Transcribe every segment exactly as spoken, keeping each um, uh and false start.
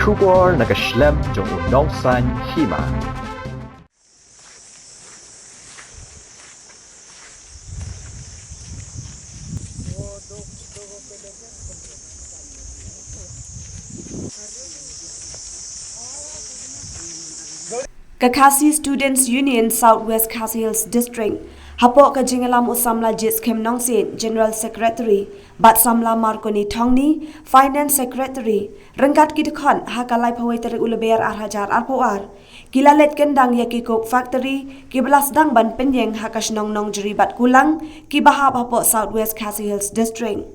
Khubor na ka shlem jong u nongsan hima. Ka Khasi Students Union South West Khasi Hills District, hapoh ka jingïalam u samla Jitskem Nongsiej, General Secretary, bad samla Marconi Thongni, Finance Secretary, ryngkat ki dkhot, ha ka laiphew wei tarik u Lber ar hajar arphew ar, ki la leit kyndang ïa ki coke factory kiba la sdang ban pynïeng ha ka shnong Nongjri bad Kulang, kiba hap hapoh South West Khasi Hills District.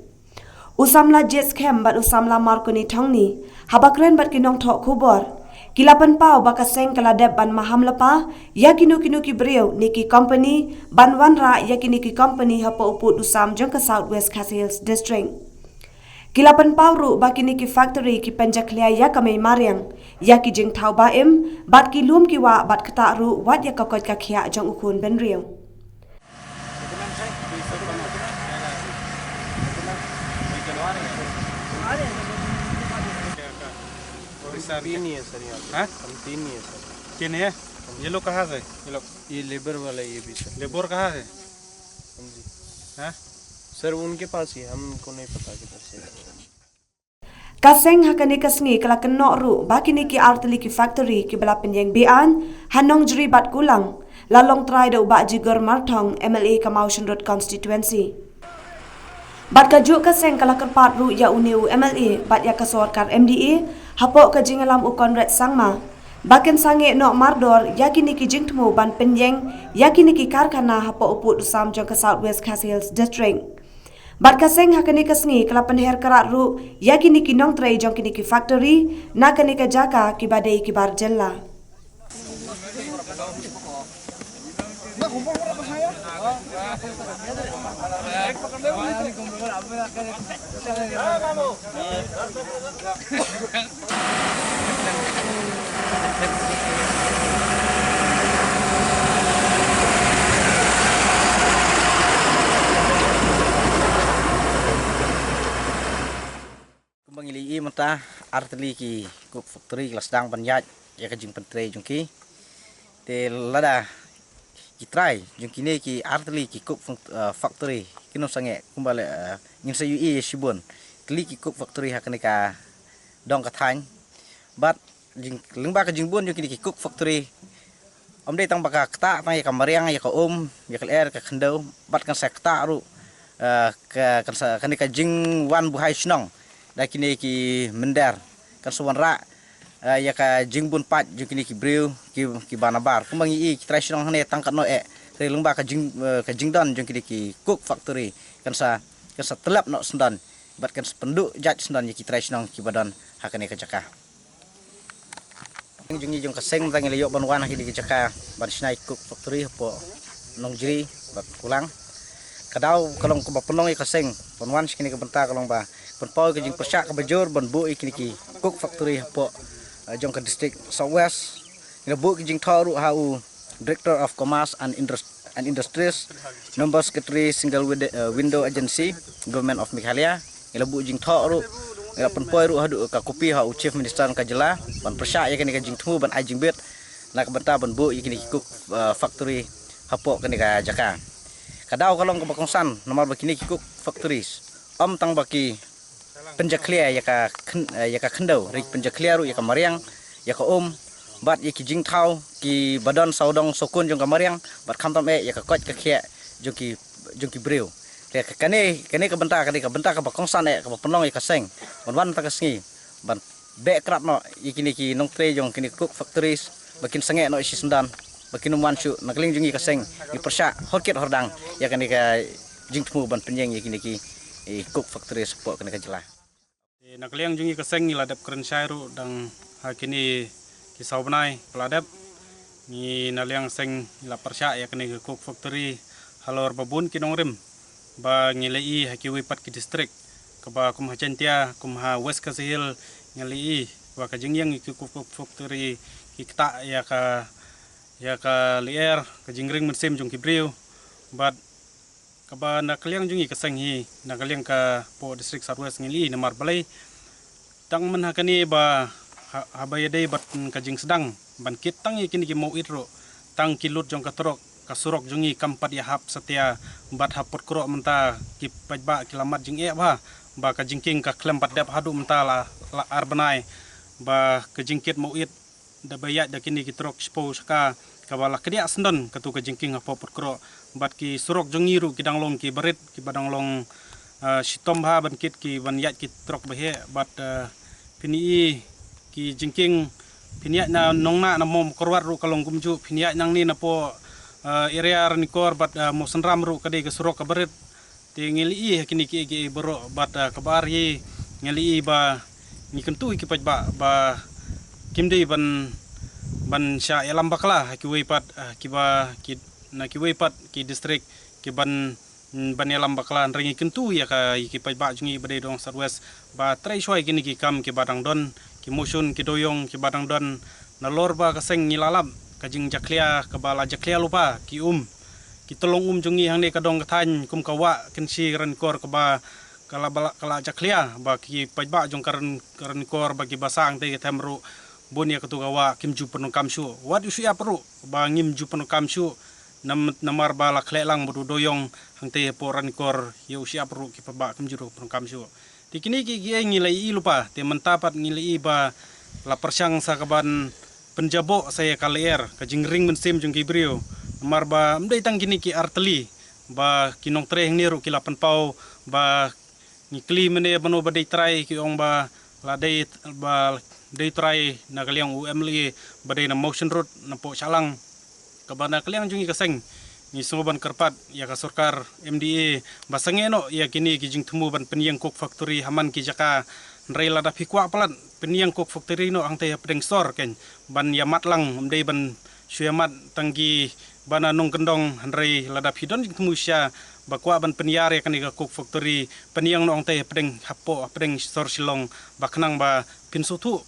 U samla Jitskem bad u samla Marconi Thongni, haba kren bad ki nongthoh khubor, ki la pynpaw ba ka seng ka la dep ban maham lypa ïa kino kino ki briew ne ki company, ban wanrah ïa kine ki company hapoh u pud u sam jong ka South West Khasi Hills District. Ki la pynpaw ruh ba kine ki factory ki pynjakhlia ïa ka mei mariang, ïa ki jingthaw ba im, bad ki lum ki wah bad ktah ruh wat ïa ka koit ka khiah jong u khun bynriew. तीन ही है सर, यहाँ पे। हाँ? हम तीन ही है सर। तीन है? ये लोग कहाँ से? ये लोग? ये लेबर वाला, ये भी सर। लेबर कहाँ से? हाँ जी। हाँ? सर, उनके पास ही, हमको नहीं पता किधर से। Ka seng ha kane ka sngi ka la kynnoh ruh ba kine ki artylli ki factory kiba la pynïeng be-aiñ ha Nongjri bad Kulang, la long trai da u Bah Jigor Marthong, M L A ka Mawshynrut Constituency. Bad kajuh ka seng ka la kyrpad ruh ïa une u M L A bad ïa ka sorkar M D A, hapoh ka jingïalam u Conrad Sangma, ba kin sangeh noh mardor ïa kine ki jingthmu ban pynïeng ïa kine ki karkhana hapoh u pud u sam jong ka South West Khasi Hills District. Bad ka seng ha kane ka sngi ka la pynher krad ruh ïa kine ki nongtrei jong kine ki factory na kane ka jaka kiba dei ki bar jylla. Kumba ngi la ïohi mynta, artylli ki coke factory ki la sdang ban ïaid ïa ka jingpyntrei jong ki. Te lada ki trai jong kine ki artylli ki coke fac-, eh, factory kin ym sangeh kumba leh, eh, ngin sa ïohi ïa shibun tylli ki coke factory ha kane ka dong ka thaiñ. Bad jing, lyngba ka jingbun jong kine ki coke factory, ym dei tang ba ka ktah tang ïa ka mariang, ïa ka um, ïa ka lyer, ka khyndew, bad kan sa ktah ruh, eh, ka, kan sa, kane ka jingwan buhai shnong da kine ki mynder, kan sa wanrah, eh, ïa ka jingbun paid jong kine ki briew ki, kiba nabar. Kumba ngi ïohi ki trai shnong hangne tang katno eh, hynrei lyngba ka jing, eh, ka jingdon jong kine ki coke factory, kan sa, kan sa tyllep noh syndon bad kan sa pynduh jait syndon ïa ki trai shnong kiba don ha kane ka jaka. Jong ngi jong ka seng mynta ngi la ïoh ban wan ha kine ki jaka ban shna ïa ki coke factory hapoh Nongjri bad Kulang. Ka daw ka long kaba pynlong ïa ka seng ban wan sha kine ki bynta ka long ba pynpaw ïa ka jingpyrshah kaba jur ban buh ïa kine ki coke factory hapoh, eh, jong ka district South West. Ngi la buh ki jingthoh ruh ha u Director of Commerce and Indus-, and Industries, Member Secretary, Single Wid-, eh, Window Agency, Government of Meghalaya. Ngi la buh jingthoh ruh, ngi la pynpoi ruh haduh ka kopi ha u Chief Minister ka jylla ban pyrshah ïa kane ka jingthmu ban ai jingbit na ka bynta ban buh ïa kine ki coke, eh, factory hapoh kane ka jaka. Ka daw ka long kaba kongsan namar ba kine ki coke factories ym tang ba ki pynjakhlia ïa ka khyn-, eh, ïa ka khyndew, hynrei pynjakhlia ruh ïa ka mariang, ïa ka um, bad ïa ki jingthaw kiba don sawdong sawkun jong ka mariang, bad khamtam eh ïa ka koit ka khiah jong ki, jong ki briew. Te ka, kane, kane ka bynta, kane ka bynta kaba kongsan eh kaba pynlong ïa ka seng ban wan mynta ka sngi ban beh krad noh ïa kine ki nongtrei jong kine ki coke factories ba kin sangeh noh shisyndon, ba kin ym wan shuh. Na ka liang jong ngi ka seng ngi pyrshah horkit hordang ïa kane ka jingthmu ban pynïeng ïa kine ki, eh, coke factories hapoh kane ka jylla. Eh, na ka liang jong ngi ka seng ngi la dep kren shai ruh dang ha kine ki saw bnai ba la dep. Ngi na liang seng ngi la pyrshah ïa kane ka coke factory halor ba bun ki nongrim ba ngi la ïohi ha kiwei pat ki district, kaba kum ha Jaintia, kum ha West Khasi Hills ngi la ïohi ba ka jingïeng ïa ki coke factory ki ktah ïa ka, ïa ka lyer, ka jingring mynsiem jong ki briew. Bad kaba na ka liang jong ngi ka seng hi, na ka liang ka poh district South West ngi la ïohi namar balei tang mynha kane ba ha, haba ïadei bad ka jingsdang ban kit tang ïa kine ki mawit ruh, tang ki lut jong ka trok, ka surok jong ngi kam pat ïahap satia bad ha Podkroh mynta ki paidbah ki la mad jingeh bha ba ka jingkieng ka khlem pat dep haduh mynta la, la ar bnai ba ka jingkit mawit da ba ïaid da kine ki trok shiphew shaka kaba la kdiah syndon katu ka jingkieng hapoh Podkroh. Bad ki surok jong ngi ruh ki dang long ki barit kiba dang long, ah, shitom bha ban kit ki ban ïaid ki trok ba heh bad, ah, phin ïohi ki jingkieng phin ïaid na Nongnah na Mawkyrwat ruh ka long kumjuh, phin ïaid nangne napoh, ah, area Ranikor bad, ah, Mawsynram ruh ka dei ka surok ka barit. Te ngi la ïohi ha kine kiei kiei baroh bad, ah, kaba ar hi ngi la ïohi ba ngi kyntu ïa ki paidbah ba kim dei ban, ban shah ïalam bakla ha kiwei pat, ah, kiba ki, na kiwei pat ki district ki ban, mm, ban ïalam bakla, hynrei ngi kyntu ïa ka, ïa ki paidbah jong ngi ba dei dong South West ba trei shuwa ïa kine ki kam kiba dang don, ki motion, ki dewïong kiba dang don. Nalor ba ka seng ngi la lap ka jingjakhlia kaba la jakhlia lypa ki um, ki tyllong um jong ngi hangne ka dong ka thaiñ kum ka Wah Kynshi Ranikor kaba ka la, ba la, ka la jakhlia ba ki paidbah jong ka Ran-, ka Ranikor ba kiba sah hangtei ka them ruh bun ïa katu ka wah kim ju pyndonkam shuh. Wat u shu ïap ruh ba ngim ju pyndonkam shuh. Nam-, namar ba la khleh lang bad u dewïong hangtei hapoh Ranikor, ïa u shu ïap ruh ki paidbah kim ju pyndonkam shuh. Te kine kiei kiei ngi la ïohi lypa, te mynta pat ngi la ïohi ba la pyrshang sa ka ban pynjaboh sa ïa ka lyer, ka jingring mynsiem jong ki briew. Namar ba ym dei tang kine ki artylli ba ki nongtrei hangne ruh ki la pynpaw ba ngi kylli mynne mano ba dei trai, ki ong ba la dei, ba dei trai na ka liang u M L A ba dei na Mawshynrut napoh Shillong. Kaba na ka liang jong ngi ka seng ngi sngew ban kyrpad ïa ka sorkar M D A ba sangeh noh ïa kine ki jingthmu ban pynïeng coke factory ha man ki jaka, hynrei lada phi kwah palat pynïeng coke factory noh hangtei hapdeng sor kein ban ïamat lang, ym dei ban shu ïamat tang kiba na nongkyndong, hynrei lada phi don jingthmu shisha ba kwah ban pynïar ïa kane ka coke factory, pynïeng noh hangtei hapdeng, hapoh hapdeng sor Shillong ba khnang ba phin sngewthuh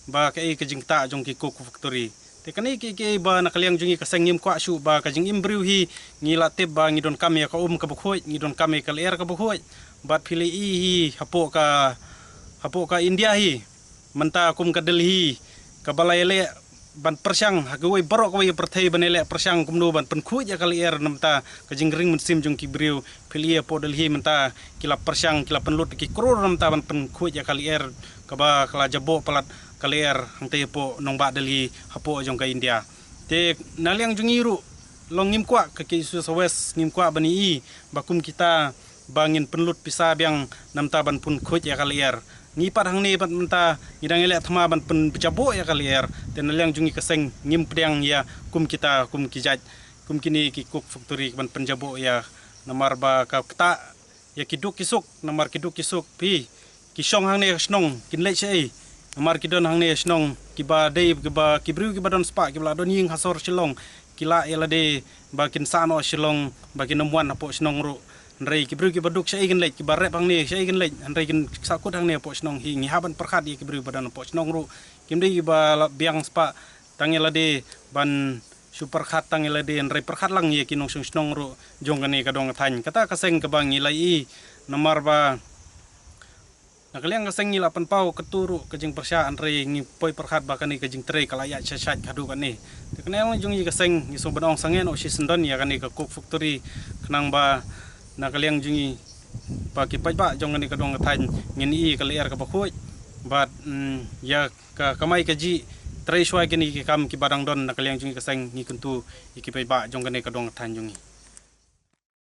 ba kaei ka jingktah jong ki coke factory. Te kane kiei kiei ba na ka liang jong ngi ka seng ngim kwah shuh ba ka jingim briew hi, ngi la tip ba ngi donkam ïa ka um kaba khuid, ngi donkam ïa ka lyer kaba khuid. Bad phi la ïohi hi hapoh ka, hapoh ka India hi mynta kum ka Delhi kaba la ïaleh ban pyrshang ha kawei baroh kawei ka pyrthei ban ïaleh pyrshang kumno ban pynkhuid ïa ka lyer, namar ka jingring mynsiem jong ki briew. Phi la ïohi hapoh Delhi mynta ki la pyrshang, ki la pynlut ki klur namar ban pynkhuid ïa ka lyer kaba ka la jaboh palat ka lyer hangtei hapoh nongbah Delhi hapoh jong ka India. Te na liang jong ngi ruh long ngim kwah, ka K S U South West ngim kwah ban ïohi ba kum kita ba ngin pynlut pisa biang namar ban pynkhuid ïa ka lyer. Ngi pat hangne pat mynta ngi dang ïaleh thma ban pynjaboh ïa ka lyer. Te na liang jong ngi ka seng ngim pdiang ïa kum kita, kum ki jait, kum kine ki coke factory ban pynjaboh ïa, namar ba ka ktah ïa ki duk ki suk, namar ki duk ki suk phi, ki shong hangne ha shnong kin leit shaei? Namar ki don hangne ha shnong kiba dei, kiba, ki briew kiba don spah, kiba la don ïing ha sor Shillong, ki lah ïa lade ba kin sah noh Shillong, ba kin ym wan hapoh shnong ruh. Hynrei ki briew kiba duk shaei kin leit, kiba rep hangne shaei kin leit, hynrei kin sahkut hangne hapoh shnong hi. Ngi hap ban pyrkhat ïa ki briew ba don hapoh shnong ruh. Kim dei kiba la biang spah tang ïa lade ban shu pyrkhat tang ïa lade, hynrei pyrkhat lang ïa ki nongshong shnong ruh jong kane ka dong ka thaiñ. Kata ka seng kaba ngi la ïohi, namar ba na ka liang ka seng ngi la pynpaw katto ruh ka jingpyrshah, hynrei ngi poi pyrkhat ba kane ka jingtrei ka la ïaid shait shait haduh kane. Te kane jong ngi ka seng ngi sngew ban ong sangeh noh shisyndon ïa kane ka coke factory, khnang ba na ka liang jong ngi, ba ki paidbah jong kane ka dong ka thaiñ ngin ïohi ka lyer kaba khuid bad, mm, ïa ka kamai kajih, trei shuwa kine ki kam kiba dang don. Na ka liang jong ngi ka seng ngi kyntu ïa ki paidbah jong kane ka dong ka thaiñ jong ngi.